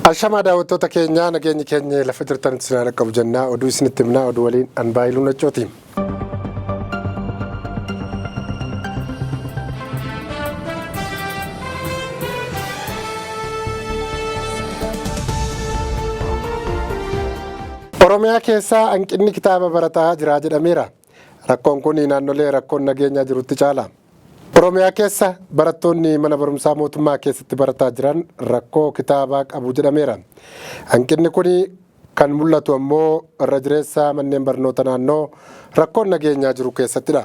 Ashamaa daawwattoota keenyaa, nageenyi keenya lafa jirtanitti isin haa qabu jennaa. Oduu isinitti himnaa, oduu waliin an Baayiluu Naccooti. Oromiyaa keessaa hanqinni kitaaba barataa jira jedhameera. Rakkoon kun naannolee rakkoon nageenyaa jirutti caala. Oromiyaa keessa barattoonni mana barumsaa mootummaa keessatti barataa jiran rakkoo kitaabaa qabu jedhameera. Hanqinni kun kan mul'atu ammoo irra jireessa manneen barnoota naannoo rakkoon nageenyaa jiru keessattidha.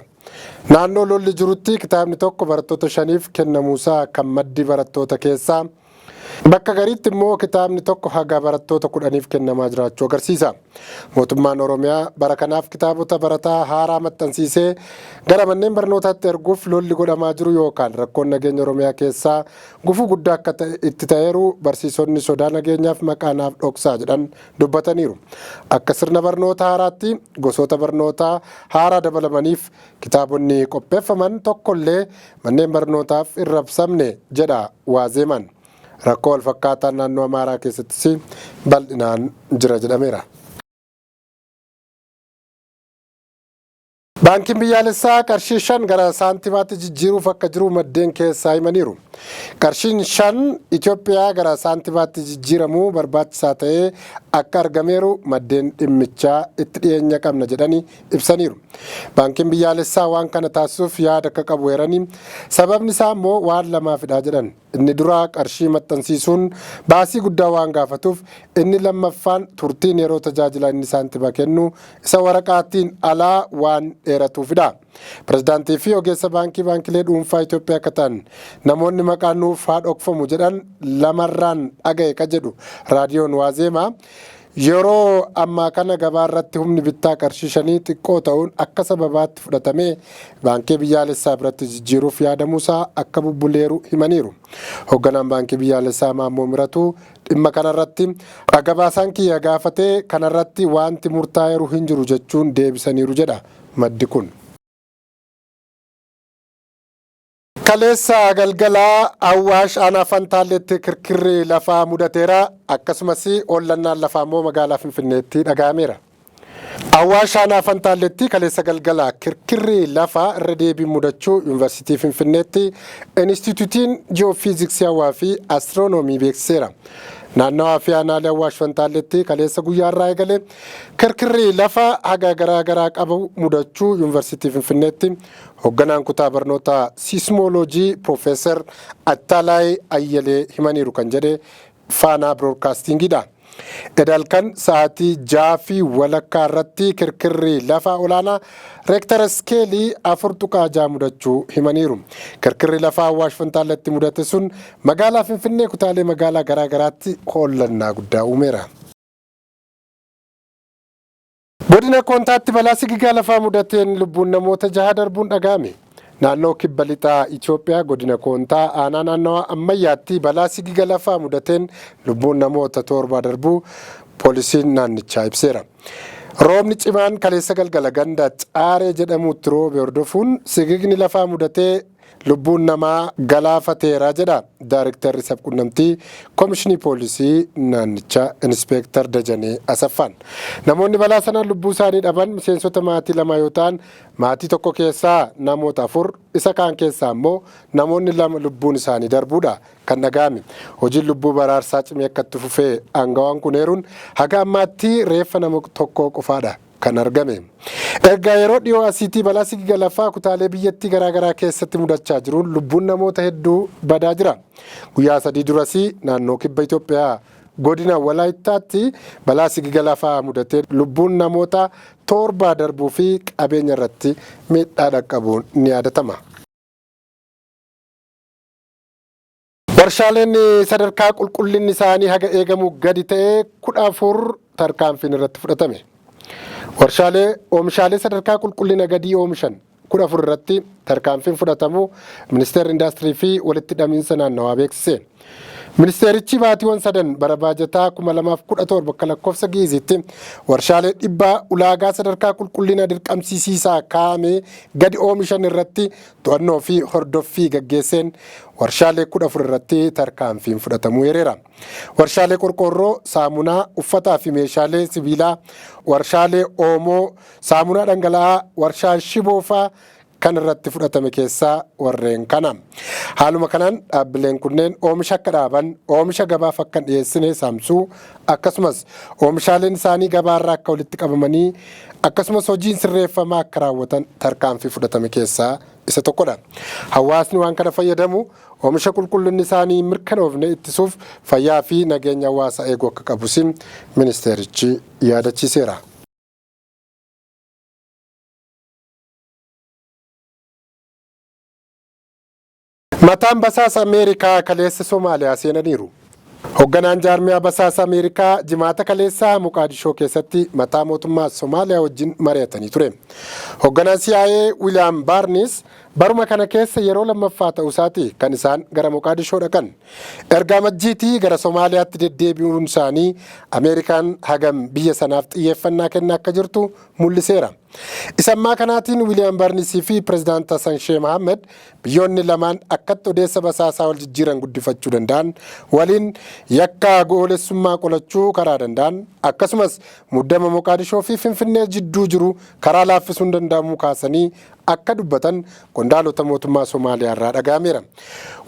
Naannoo lolli jirutti kitaabni tokko barattoota shaniif kennamuusaa kan maddi barattoota keessaa, bakka gariitti immoo kitaabni tokko haga barattoota 10f kennamaa jiraachuu agarsiisa. Mootummaan Oromiyaa bara kanaaf kitaabota barataa haaraa maxxansiisee gara manneen barnootaatti erguuf lolli godhamaa jiru yookaan rakkoon nageenya Oromiyaa keessaa gufuu guddaa akka itti ta'eeru barsiisonni sodaa nageenyaaf maqaa naaf dhoksaa jedhan dubbataniiru. Akka sirna barnoota haaraatti gosoota barnootaa haaraa dabalamaniif kitaabonni qopheeffaman tokkollee manneen barnootaaf hin rabsamne jedha Waazeemaan. Rakkoo walfakkaataan naannoo Amaaraa keessattis bal'inaan jira jedhameera. Baankiin biyyaalessaa qarshii 5 gara saantimaatti jijjiiruuf akka jiru maddeen keessaa himaniiru. Qarshiin 5 Itoophiyaa gara saantimaatti jijjiiramuu barbaachisaa ta'ee akka argameeru maddeen dhimmichaa itti dhiyeenya qabna jedhanii ibsaniiru. Baankiin biyyaalessaa waan kana taasisuuf yaada akka qabu eeranii, sababni isaa immoo waan lamaafidha jedhan. Inni duraa qarshii maxxansiisuun baasii guddaa waan gaafatuuf, inni lammaffaan turtiin yeroo tajaajila inni saantima kennu isa waraqaatiin alaa waan dheeratuufidha. Pirezidaantii fi ogeessa baankii baankilee dhuunfaa Itoophiyaa akka ta'an namoonni maqaan nuuf haa dhokfamu jedhan lamarraan dhaga'e ka jedhu raadiyoon Waazeemaa, yeroo ammaa kana gabaa irratti humni bittaa qarshii shanii xiqqoo ta'uun akka sababaatti fudhatamee baankii biyyaalessaa biratti jijjiiruuf yaadamuusaa akka bubbuleeru himaniiru. Hoogganaan baankii biyyaalessaa Maammoo Miratuu dhimma kanarratti gabaasaan kiyya gaafatee kanarratti wanti murtaa'eeru hin jiru jechuun deebisaniiru jedha maddi kun. Kaleessa galgala Awwaash aanaa Fantaalleetti kirkirri lafaa mudateera. Akkasumas hollannaan lafaa immoo magaalaa Finfinneetti dhaga'ameera. Awwaash aanaa Fantaalleetti kaleessa galgala kirkirri lafaa irra deebiin mudachuu Yuunivarsiitii Finfinneetti Inistituutiin Ji'oofiiziksii Hawaa fi Astiroonoomii beeksiseera. Naannawaa fi aanaalee Awwaash Fantaalleetti kaleessa guyyaa irraa eegalee kirkirri lafa haga garaa garaa qabu mudachuu Yuunivarsiitii Finfinneetti hoogganaan kutaa barnoota siismooloojii Piroofeesar Attaalaay Ayyalee himaniiru kan jedhe Faanaa Biroodkaastingiidha. Edalkan sa'aatii 6:30 irratti kirkirri lafaa olaanaa reektara iskeelii 4.6 mudachuu himaniiru. Kirkirri lafaa Awwaash Fantaalletti mudate sun magaalaa Finfinnee kutaalee magaalaa garaa garaatti hollannaa guddaa uumeera. Godina Koontaatti balaa sigigaa lafaa mudateen lubbuun namoota jaha darbuun dhaga'ame. Naannoo kibba lixaa Itoophiyaa godina Koontaa aanaa naannawaa Ammayyaatti balaa sigiga lafaa mudateen lubbuun namoota torbaa darbuu poolisiin naannichaa ibseera. Roobni cimaan kaleessa galgala ganda Caaree jedhamutti roobe hordofuun sigigni lafaa mudatee lubbuun namaa galaafateera jedha Daarektarri sabquunnamtii Komishinii Poolisii naannichaa Inispeektar Dajanee Asaffaan. Namoonni balaa sanaan lubbuu isaanii dhaban miseensota maatii lama yoo ta'an, maatii tokko keessaa namoota afur, isa kaan keessaa immoo namoonni lama lubbuun isaanii darbuudha kan dhaga'ame. Hojiin lubbuu baraarsaa cimee akka itti fufee aangawaan kun eeruun, haga ammaatti reeffa nama tokkoo qofaadha kan argame. Erga yeroo dhiyoo asiitii balaa sigiga lafaa kutaalee biyyattii garaagaraa keessatti mudachaa jiruun lubbuun namoota hedduu badaa jira. Guyyaa 3 duras naannoo kibba Itoophiyaa godina Walaayittaatti balaa sigiga lafaa mudatee lubbuun namoota torbaa darbuu fi qabeenya irratti miidhaa dhaqqabuun ni yaadatama. Warshaaleen sadarkaa qulqullinni isaanii haga eegamu gadi ta'e 14 tarkaanfiin irratti fudhatame. Warshaalee oomishaalee sadarkaa qulqullina gadii oomishan 14 irratti tarkaanfiin fudhatamu Ministeerri Indaastirii fi walitti hidhamiinsa naannawaa beeksise. Ministeerichi baatiiwwan sadan bara baajataa 2017 akka lakkoofsa Gi'iziitti warshaalee dhibbaa ulaagaa sadarkaa qulqullina dirqamsiisiisaa kaa'amee gadi oomishan irratti to'annoo fi hordoffii gaggeesseen warshaalee 14 irratti tarkaanfiin fudhatamuu eereera. Warshaalee qorqoorroo, saamunaa, uffataa fi meeshaalee sibiilaa, warshaalee oomoo, saamunaa dhangala'aa, warshaa shiboo fa'aa kan irratti fudhatame keessaa warreen kana. Haaluma kanaan dhaabbileen kunneen oomisha akka dhaaban, oomisha gabaaf akka hin dhiyeessine saamsuu, akkasumas oomishaaleen isaanii gabaarraa akka walitti qabamanii akkasumas hojiin sirreeffamaa akka raawwatan tarkaanfii fudhatame keessaa isa tokkodha. Hawaasni waan kana fayyadamu oomisha qulqullinni isaanii hin mirkanoofne ittisuuf fayyaa fi nageenya hawaasaa eeguu akka qabus ministeerichi yaadachiiseera. Mataan basaasa Ameerikaa kaleessa Somaaliyaa seenaniiru. Hogganaan jaarmiyaa basaasa Ameerikaa Jimaata kaleessaa Moqaadishoo keessatti mataa mootummaa Somaaliyaa wajjin mari'atanii ture. Hogganaan CIA Wiiliyaam Baarnis baruma kana keessa yeroo lammaffaa ta'uu isaati kan isaan gara Moqaadishoo dhaqan. Erga Amajjiitii gara Somaaliyaatti deddeebi'uun isaanii Ameerikaan hagam biyya sanaaf xiyyeeffannaa kennaa akka jirtu mul'iseera. Isa ammaa kanaatiin Wiiliyaam Barnisii fi Pireezidaant Hassan Sheeh Mohaammed biyyoonni lamaan akkatti odeessa basaasaa wal jijjiiran guddifachuu danda'an waliin yakka goolessummaa qolachuu karaa danda'an akkasumas muddama Moqaadishoo fi Finfinnee jidduu jiru karaa laaffisuun danda'amuu kaasanii akka dubbatan qondaalota mootummaa Somaaliyaa irraa dhaga'ameera.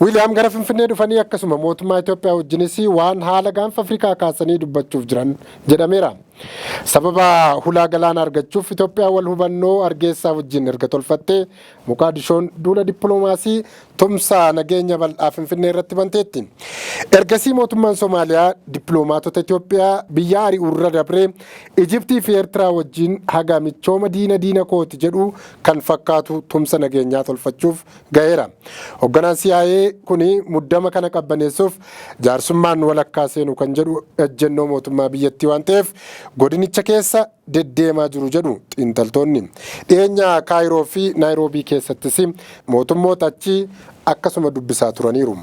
Wiiliyaam gara Finfinnee dhufanii akkasuma mootummaa Itoophiyaa wajjinis waan haala gaanfa Afrikaa kaasanii dubbachuuf jiran jedhameera. Sababa hulaa galaana argachuuf Itoophiyaa wal hubannoo Hargeysaa wajjin erga tolfattee Moqaadishoon duula dippiloomaasii tumsa nageenya bal'aa Finfinnee irratti banteetti. Ergasii mootummaan Somaaliyaa dippiloomaatota Itoophiyaa biyya ari'uurra dabree Ijiptii fi Eertiraa wajjin haga michooma diina diina kooti jedhu kan fakkaatu tumsa nageenyaa tolfachuuf gaheera. Hogganaan CIA kuni muddama kana qabbaneessuuf jaarsummaan walakkaa seenu kan jedhu ejjennoo mootummaa biyyattii waan ta'eef godinicha keessa deddeemaa jiru jedhu xiinxaltoonni. Dhiyeenya Kaayiroo fi Naayiroobii keessattis mootummoota achii akkasuma dubbisaa turaniiru.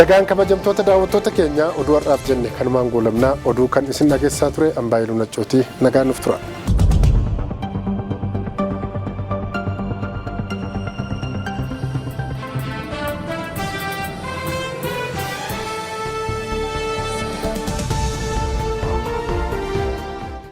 Egaan kabajamtoota daawwattoota keenya, oduu har'aaf jenne kanumaan goolabnaa. Oduu kan isin dhageessisaa ture Ambaayiluu Naccootii. Nagaan nuuf tura.